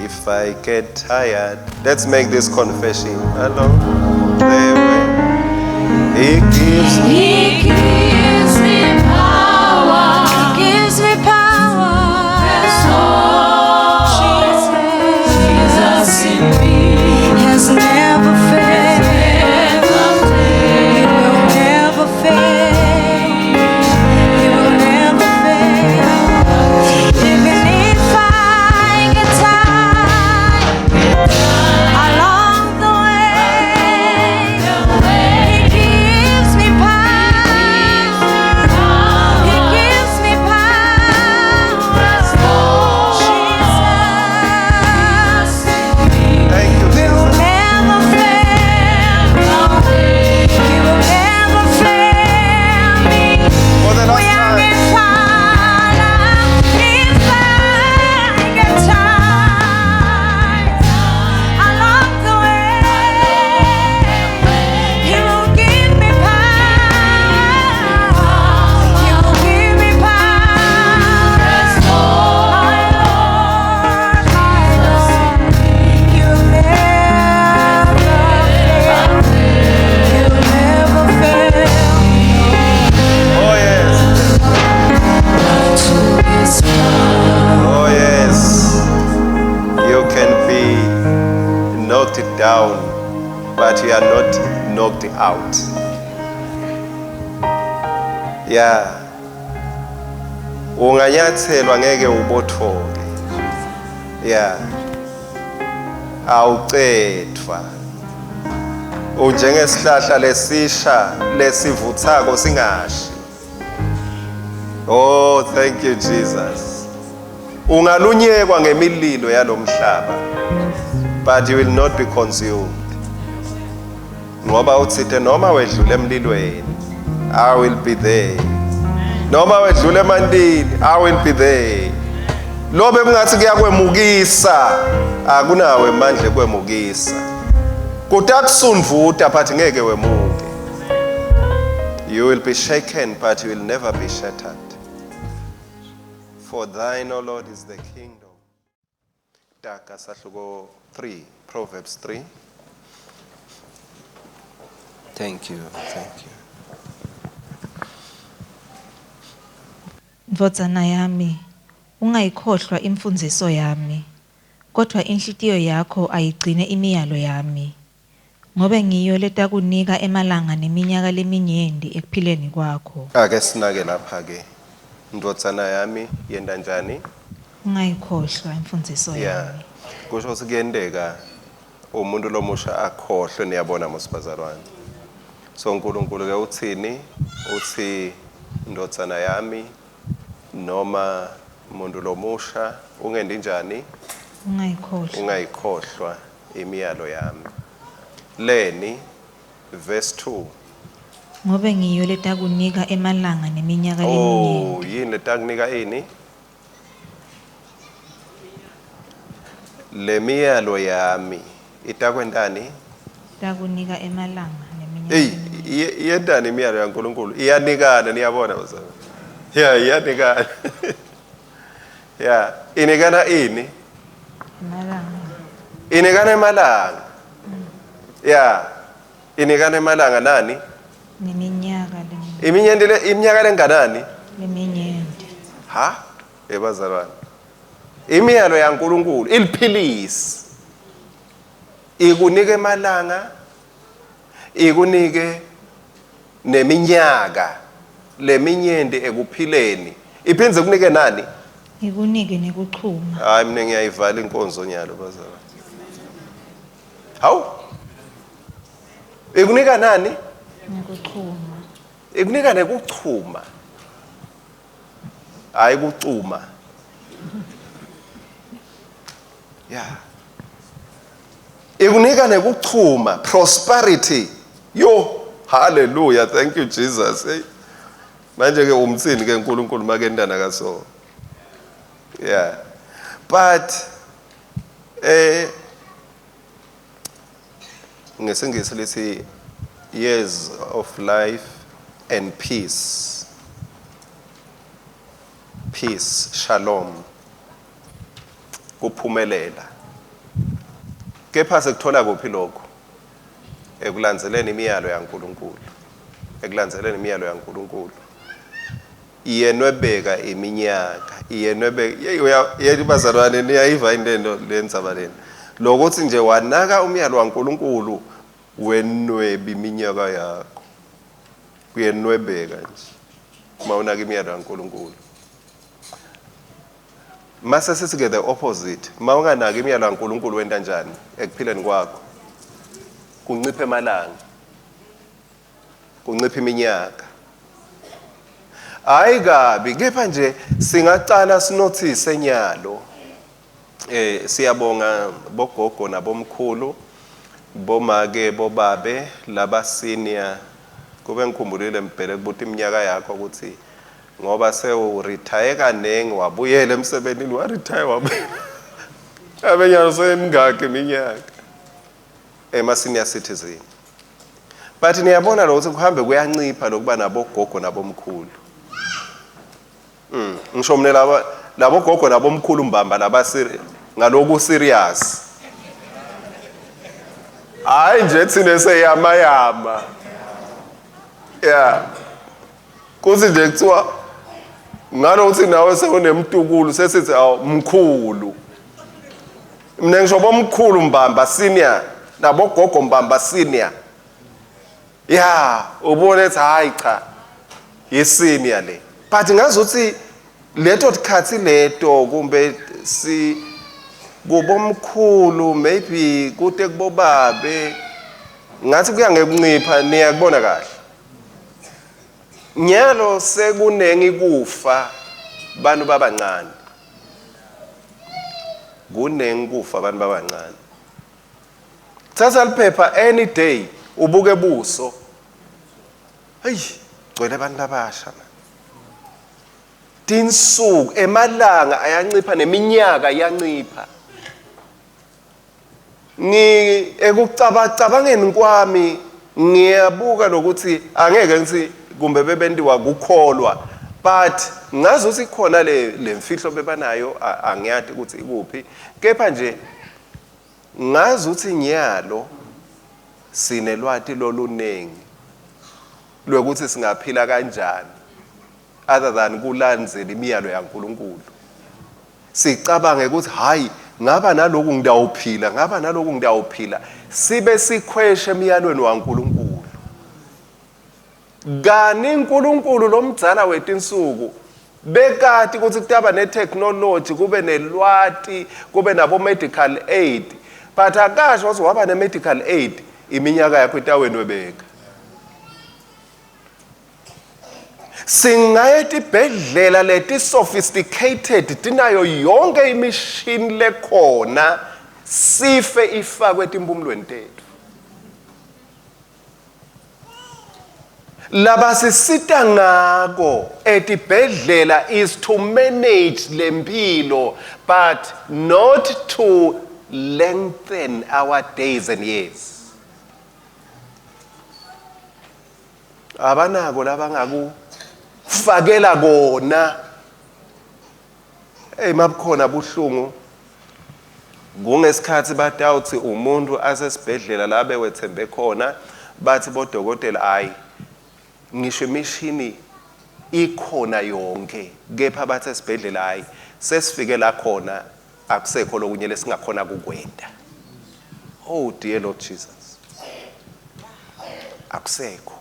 If I get tired, let's make this confession. Hello. There we. He gives me. He gives me power. He gives me power. Jesus, Jesus in me. has never failed. He will never fail. He will never fail. Even if I get tired along the way, He gives me power. He gives me power. Jesus Thank you, will Jesus. never fail. He will never fail me. For the We last are time. in fire. If I get tired along the way, He will give me power. He will give me power. My Lord, my Lord, He will never fail. He will never fail. Oh, yes. Oh, yes. You can be knocked down, but you are not knocked out. Yeah. Unganyathelwa ngeke ubothoke. Yeah. Awucethwa. Unjengesihlahla lesisha lesivuthako singashi. Oh, thank you Jesus. Ungalunyekwa ngemililo yalomhlaba, but you will not be consumed. Ngoba uthite noma wedlule emlilweni, I will be there. Noma wedlule emantini, I will be there. Lobe kungathi kuyakwemukisa, akunawo emandla ekwemukisa. Kutakusunduta but ngeke wemuke. You will be shaken but you will never be shattered. For thine, O Lord, is the kingdom. Taga sahluko 3, Proverbs 3. Thank you, thank you. Ndvodzana yami, ungayikhohlwa imfundziso yami, kodvwa inhlitiyo yakho ayigcine imiyalo yami. Ngobe ngiyo letakunika emalanga neminyaka leminyenti ekuphileni kwakho. Ake sinake lapha ke. Ndvodzana yami yenta njani? Ungayikhohlwa imfundziso Yeah. yami. Kusho ukuthi kuyenteka umuntu lomusha akhohlwe niyabona mosibazalwane. So uNkulunkulu ke uthini? Uthi ndvodzana yami noma umuntu lomusha ungendi njani? Ungayikhohlwa. Ungayikhohlwa imiyalo yami. Leni verse 2. Ngobe ngiyo letakunika emalanga neminyaka Oh, leminyenti. yini letakunika ini? Lemiyalo yami itakwentani? Takunika emalanga neminyaka Hey, leminyenti. iyentani imiyalo yaNkulunkulu? Iyanikana niyabona bazalwane. Yeah, iyanikana. Yeah, inikana ini? Emalanga. Inikana emalanga. Yeah. Inikana emalanga nani? Neminyaka leminyenti. Iminyenti le iminyaka lenganani? Leminyenti. Ha? Ebazalwane. Imiyalo yaNkulunkulu iliphilisi. Ikunike emalanga, ikunike neminyaka leminyenti ekuphileni. Iphindze kunike nani? Ikunike nekuchuma. Hayi mina ngiyayivala inkonzo nyalo bazalwane. Hawu. Ikunika nani? Nekuchuma. Ikunika nekuchuma. Hayi kucuma. Yeah. Ikunika nekuchuma, prosperity. Yo, hallelujah, thank you Jesus. Hey. Manje ke umtsini ke uNkulunkulu makendana kaso. Yeah. But ngesingisi lithi years of life and peace. Peace, shalom. Kuphumelela. Kepha sekuthola kuphi lokho? Ekulandzeleni imiyalo yaNkulunkulu. Ekulandzeleni imiyalo yaNkulunkulu. Iyenwebeka iminyaka, iyenwebeka. Yeyi uya bazalwane niyayiva into lendzaba lena. Lokuthi nje wanaka umyalo waNkulunkulu wenwebi iminyaka yakho. Kuyenwebeka nje. Uma unaka imiyalo yaNkulunkulu. Mase sithi ke the opposite, uma unganaki imiyalo kaNkulunkulu wenta njani ekuphileni kwakho? Kuncipha emalanga. Kuncipha iminyaka. Hayi kabi, kepha nje singacala sinothise nyalo. Siyabonga bogogo nabomkhulu, bomake bobabe laba senior. Kube ngikhumbulile mbhele kubuta iminyaka yakho ukuthi ngoba sewu-retire kaningi wabuyela emsebenzini wa-retire wabuyela. Abenyalo semingaki iminyaka ema senior citizen. But niyabona lo ukuthi kuhambe kuyancipha lokuba nabogogo nabomkhulu. Ngisho mina laba labogogo nabomkhulu mbamba laba ngaloku serious. Hayi nje thina seyamayama. Yeah. Kuthi nje kuthiwa ngalokuthi nawe sewunemtukulu sesithi awu mkhulu. Mina ngisho bomkhulu mbamba senior nabogogo mbamba senior. Yeah, ubone ethi hayi cha. Yisenior le. But ngazuthi leto tikhathi leto kumbe si kubomkhulu maybe kute kubobabe ngathi kuya ngekuncipha niyakubona kahle. Nyalo sekunengi kufa bantu babancane. Kunengi kufa abantu babancane. Thatha liphepha any day ubuke buso. Hey, gcwele abantu abasha man. Tinsuku emalanga ayancipha neminyaka iyancipha. Ngi ekucabacabangeni kwami ngiyabuka lokuthi angeke ngithi kumbe bebentiwa kukholwa but ngazi ukuthi khona le lemfihlo bebanayo angiyati ukuthi ikuphi kepha nje ngazi ukuthi nyalo sinelwati lolunengi lwekuthi singaphila kanjani other than kulandzela imiyalo yaNkulunkulu. Sicabange ukuthi hayi ngaba naloku ngidawuphila, ngaba naloku ngidawuphila, sibe sikhweshe emyalweni waNkulunkulu. Kani uNkulunkulu lomdzala wetinsuku bekati ukuthi kutaba ne-technology, kube nelwati, kube nabo medical aid, but akasho ukuthi waba ne-medical aid iminyaka yakho itawenwebeka. Singaye tibhedlela leti sophisticated tinayo yonke imishini lekhona sife ifakwe etimpumulweni tethu. Labasisita ngako etibhedlela is to manage lempilo but not to lengthen our days and years. Abanako labangakufakela kona. Hey mabukhona buhlungu. Kungesikhathi batawuthi umuntu asesibhedlela la bewethembe khona bathi bodokotela hayi ngisho imishini ikhona yonke kepha bathi esibhedlela hayi sesifike la khona akusekho lokunye lesingakhona kukwenta. Oh dear Lord Jesus. Akusekho.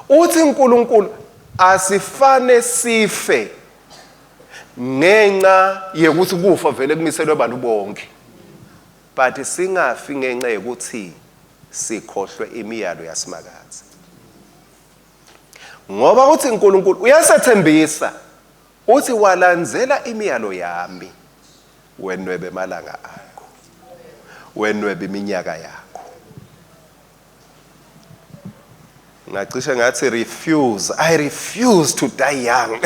Uthi uNkulunkulu asifane sife ngenxa yekuthi kufa vele kumiselwe abantu bonke. But singafi ngenxa yokuthi sikhohlwe imiyalo yaSimakadze. Ngoba uthi uNkulunkulu uyasethembisa uthi walandzela imiyalo yami wenwebe emalanga akho, wenwebe iminyaka yakho. Ngacishe ngathi refuse, I refuse to die young.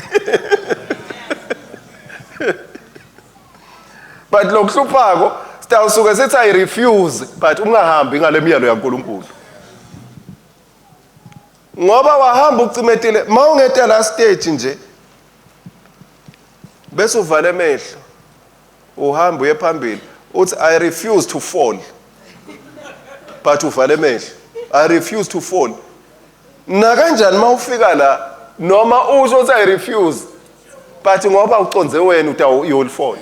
But lokuhluphako sitawusuke sithi I refuse but ungahambi ngale miyalo yaNkulunkulu. Ngoba wahamba ucimetile mawungeta la stage nje bese uvala emehlo uhamba uye phambili Uthi I refuse to fall. But uvale emehlo. I refuse to fall. Nakanjani mawufika la noma usho uthi I refuse. But ngoba uconze wena utawu you will fall.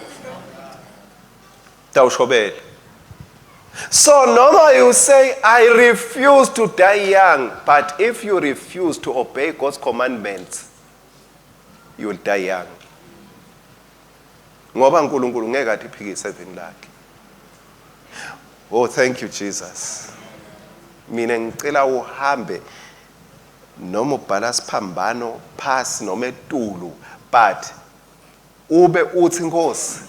Tawushobela. So noma you say I refuse to die young, but if you refuse to obey God's commandments, you will die young. Ngoba uNkulunkulu ngeke athi phikise evini lakhe. Oh thank you Jesus. Mina ngicela uhambe noma ubhala siphambano phasi noma etulu but ube uthi Nkosi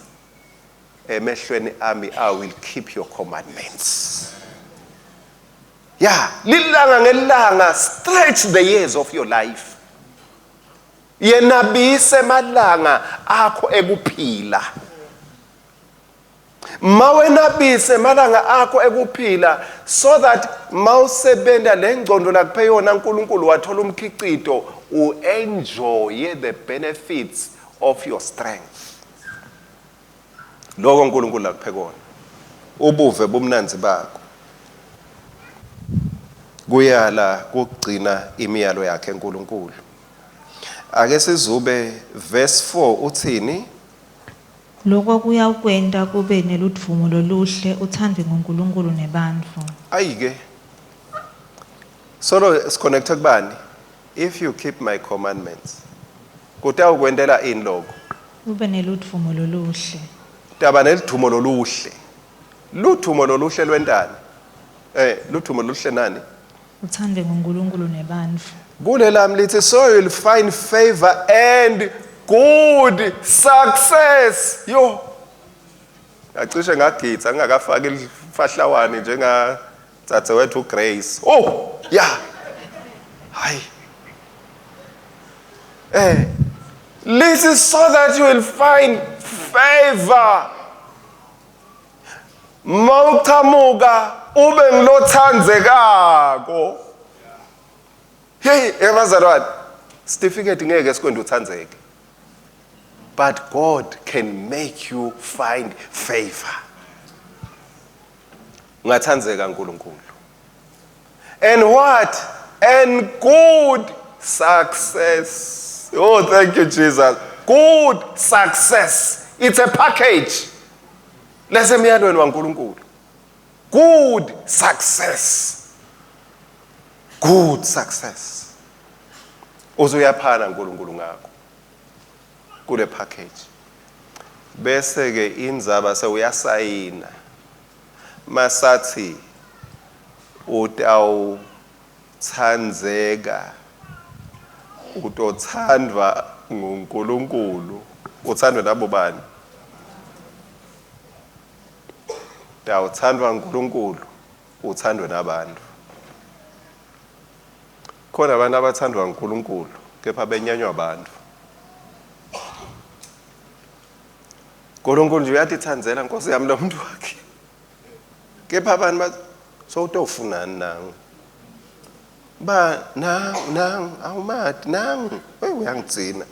emehlweni ami I will keep your commandments. Yeah, lilanga ngelanga stretch the years of your life. Yenabise malanga akho ekuphila. Mawenabise malanga akho ekuphila so that mawusebenta lengcondo lakuphe yona uNkulunkulu wathola umkhicito uenjoy the benefits of your strength. Lokho uNkulunkulu akuphe kona. Ubuve bumnanzi bakho. Kuyala kugcina imiyalo yakhe uNkulunkulu. Ake sizube verse 4 uthini? Lokho kuyawukwenta kube neludvumo loluhle uthandwe nguNkulunkulu nebantfu. Ayike. Solo siconnecte kubani? If you keep my commandments. Kutawukwentela ini lokho? Ube neludvumo loluhle. Taba nelithumo loluhle. Luthumo loluhle lwentani? Luthumo loluhle nani? Uthandwe nguNkulunkulu nebantfu. Kulelami lithi so you'll find favor and good success. Yo. Ngacishe ngagitha ngingakafaki ilifahlawane njenga dzadzewethu Grace. Oh, yeah. Hayi. This is so that you will find favor. Mawuqhamuka ube ngilothandzekako. Hey, ebazalwane, certificate ngeke sikwende uthandzeke. But God can make you find favor. Ungathandzeka uNkulunkulu. And what? And good success. Oh, thank you, Jesus. Good success. It's a package. Lesemyalweni waNkulunkulu. Good success. Good success. Uzoyaphana uNkulunkulu ngakho. Kule package. Bese ke indzaba sewuyasayina. Masathi utawuthandzeka utothandwa nguNkulunkulu uthandwe nabo bani? Utawuthandwa nguNkulunkulu uthandwe nabantu. Khona abantu abathandwa nguNkulunkulu kepha benyanywa abantu. uNkulunkulu nje uyatithandzela Nkosi yami lo muntu wakhe. Kepha abantu bathi sowutofunani nangu? Ba nangu nangu awumati nangu hey uyangigcina.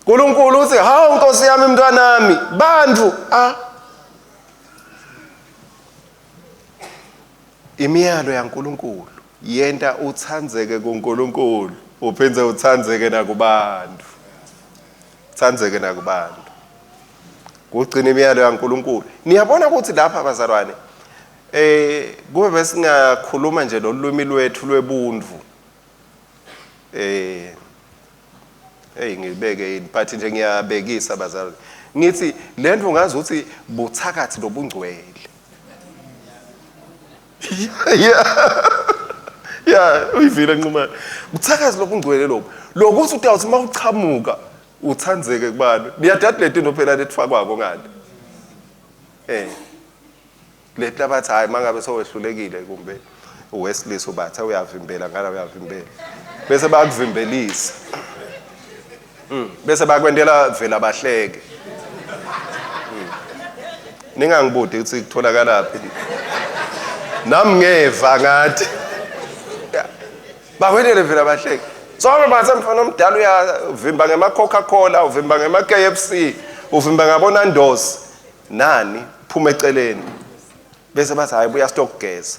uNkulunkulu uthi hawu Nkosi yami mntwanami bantu a imiyalo yaNkulunkulu yenta uthandzeke kuNkulunkulu uphindze uthandzeke nakubantu. Uthandzeke nakubantu. Kugcina imiyalo yaNkulunkulu. Niyabona ukuthi lapha bazalwane kube besingakhuluma nje lolulwimi lwethu lwebuntu. Hey ngibeke yini but nje ngiyabekisa bazalwane. Ngithi lento ngazi ukuthi buthakathi lobungcwele. Yeah. Yeah, uyivile nqumana. Buthakathi lobungcwele lobu. Lokuthi utawuthi mawuchamuka uthandzeke kubantu. Niyadada leti into phela letfakwako ngale. Leti labathi hayi mangabe sowehlulekile kumbe uwesilisa ubatha uyavimbela ngala uyavimbela. Bese bayakuvimbelisa. Bese bakwentela vela bahleke. Ningangibudi ukuthi kutholakala phi. Nami ngeva ngathi. Bakwentele vela bahleke. Sonke bathe mfana omdala uyavimba ngema Coca-Cola, uvimba ngema KFC, Uvimba ngabona ndosi nani phuma eceleni. Bese bathi hayi buya sitokugeza.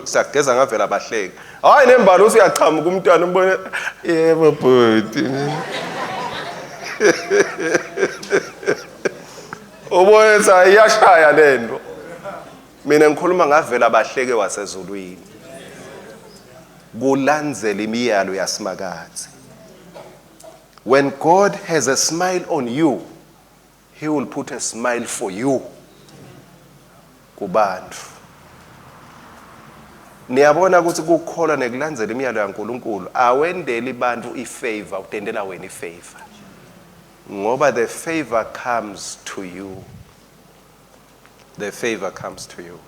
Siyageza ngavela bahleke. Hayi nembala uthi uyachamuka umntwana umbone yebo bhuti. Ubone ukuthi iyashaya lento. Mina ngikhuluma ngavela bahleke wasezulwini. Kulandzela imiyalo yaSimakadze. When God has a smile on you, he will put a smile for you. Kubantu. Niyabona ukuthi kukholwa nekulandzela imiyalo yaNkulunkulu awendeli bantu ifavor, utendela wena ifavor. Ngoba the favor comes to you. The favor comes to you.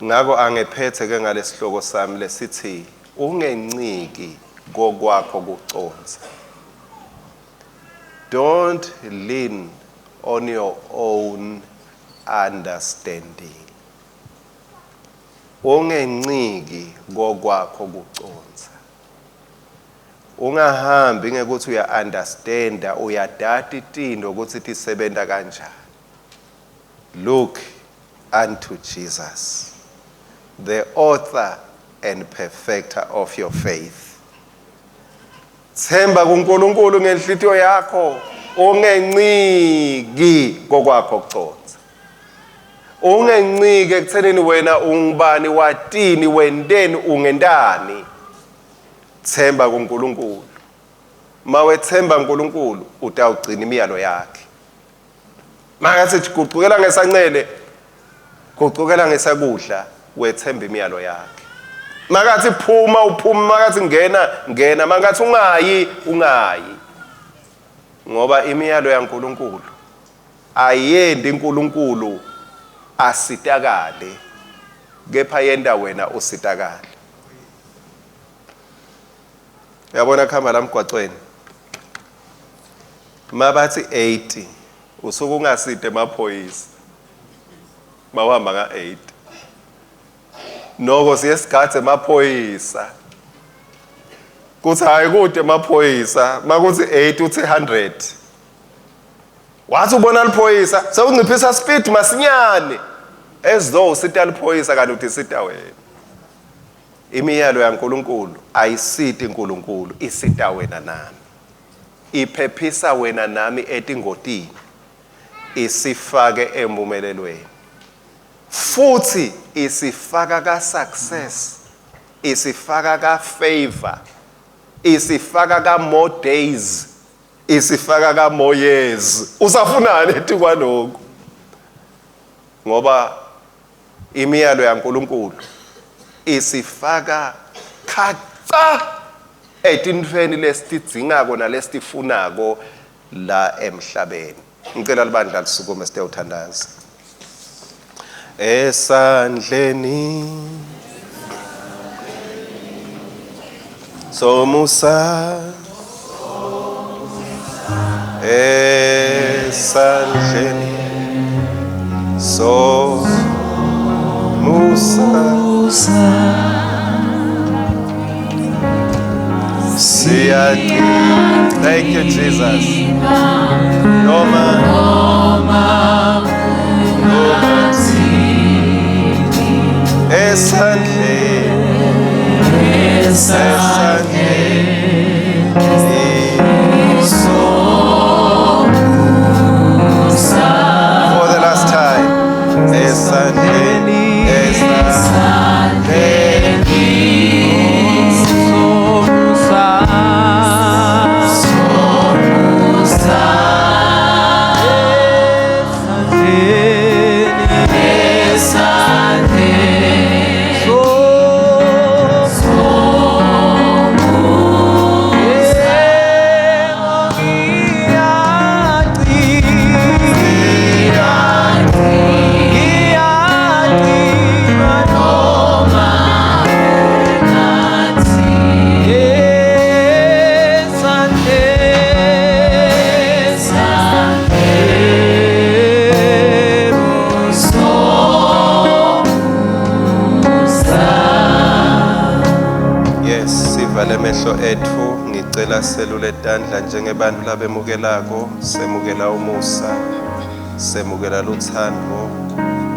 Ngako angephethe ke ngalesihloko sami lesithi ungenciki kokwakho kuconza. Don't lean on your own understanding. Ungenciki kokwakho kuconza. Ungahambi ngekuthi uya understanda, uyadata itinto ukuthi tisebenta kanjani. Look unto Jesus, the author and perfecter of your faith. Themba kuNkulunkulu ngenhlitiyo yakho, ungenciki kokwakho kuconza. Ungenciki ekuthenini wena ungubani, watini, wenteni, ungentani. Themba kuNkulunkulu. Mawethemba uNkulunkulu utawugcina imiyalo yakhe. Makathi gucukela ngesancele, gucukela ngesakudla, wethemba imiyalo yakhe. Makathi phuma uphuma, makathi ngena ngena, makathi ungayi ungayi. Ngoba imiyalo yaNkulunkulu ayendi uNkulunkulu asitakale, kepha yenda wena usitakale. Uyabona kuhamba la emgwaqweni, mabathi 80 usuke ungaside emaphoyisa mawuhamba nga-80. Noko siye sigadze emaphoyisa kuthi hayi kude emaphoyisa, makuthi 80 uthi 100. Wathi ubona liphoyisa sewunciphisa speed masinyane, as though usita liphoyisa kanti uthi sita wena. Imiyalo yaNkulunkulu ayisiti uNkulunkulu, isita wena nami. Iphephisa wena nami etingotini, isifake empumelelweni. Futhi isifaka ka success, isifaka ka favor, isifaka ka more days, isifaka ka more years. Usafunani ethi kwalokho? Ngoba imiyalo yaNkulunkulu isifaka khaca etintfweni lesitidzingako nalesitifunako la emhlabeni. Ngicela libandla lisukume sitewuthandaza. Esandleni somusa, esandleni somusa, siyacela. Thank you, Jesus. Noma esandleni, esandleni for the last time, esandleni, esandleni Somusa. Ngicela selule tandla njengebantu labemukelako, semukela umusa, semukela luthando,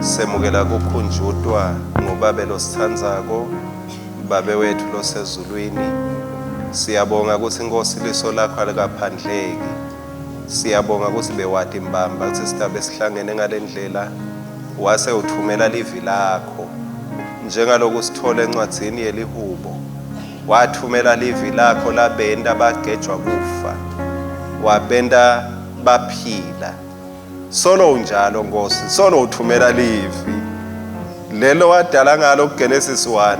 semukela kukhunjutwa ngubabe losithandzako, babe wethu losezulwini. Siyabonga ukuthi Nkosi liso lakho alikaphandleki. Siyabonga ukuthi bewati mbamba ukuthi sitabe sihlangene ngalendlela wase uthumela livi lakho njengaloku sithola encwadzini yelihubo wathumela livi lakho labenta bagejwa kufa wabenta baphila solo unjalo Nkosi solo uthumela livi lelo wadala ngalo kuGenesis 1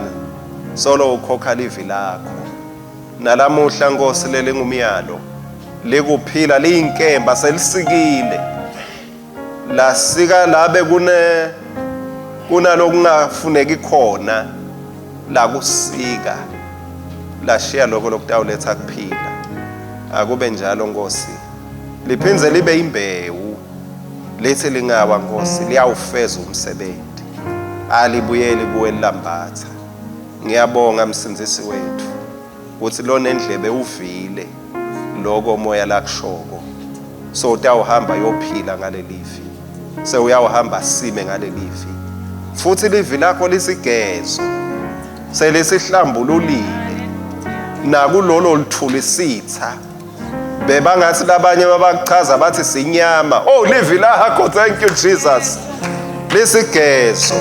solo ukhokha livi lakho nalamuhla Nkosi lelingumyalo likuphila liyinkemba selisikile lasika labe kune kunalokungafuneki khona lakusika lashiya lokho lokutawuletha kuphila akube njalo Nkosi liphindze libe imbewu lithi lingawa Nkosi liyawufeza umsebenzi alibuyeli kuwe lambatha ngiyabonga msindzisi wethu ukuthi lonendlebe uvile lokho moya lakushoko so utawuhamba yophila ngalelivi sewuyawuhamba sime ngalelivi futhi livi lakho lisigezo selisihlambululile nakulolo lithulisitha bebangathi labanye babakuchaza bathi sinyama oh livi lakho thank you Jesus lisigezo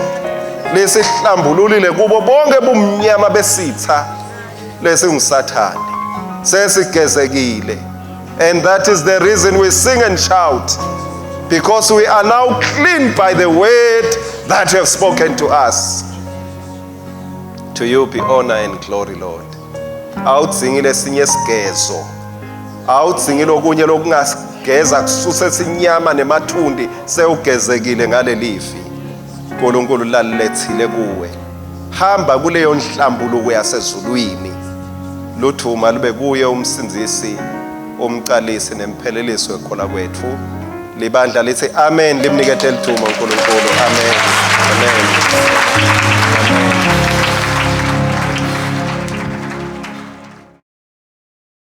lisihlambululile kubo bonke bumnyama besitha lesingusathane sesigezekile and that is the reason we sing and shout because we are now clean by the word that you have spoken to us to you be honor and glory lord awudzingile esinye isigezo awudzingile okunye lokungasigeza kususe sinyama nemathundi sewugezekile ngalelivi uNkulunkulu lalilethile kuwe hamba kuleyo nhlambuluko yasezulwini luthuma lube kuye umsindzisi umcalisi nemphelelisi wekhola kwethu libandla lithi amen limnikete lithumo uNkulunkulu amen amen.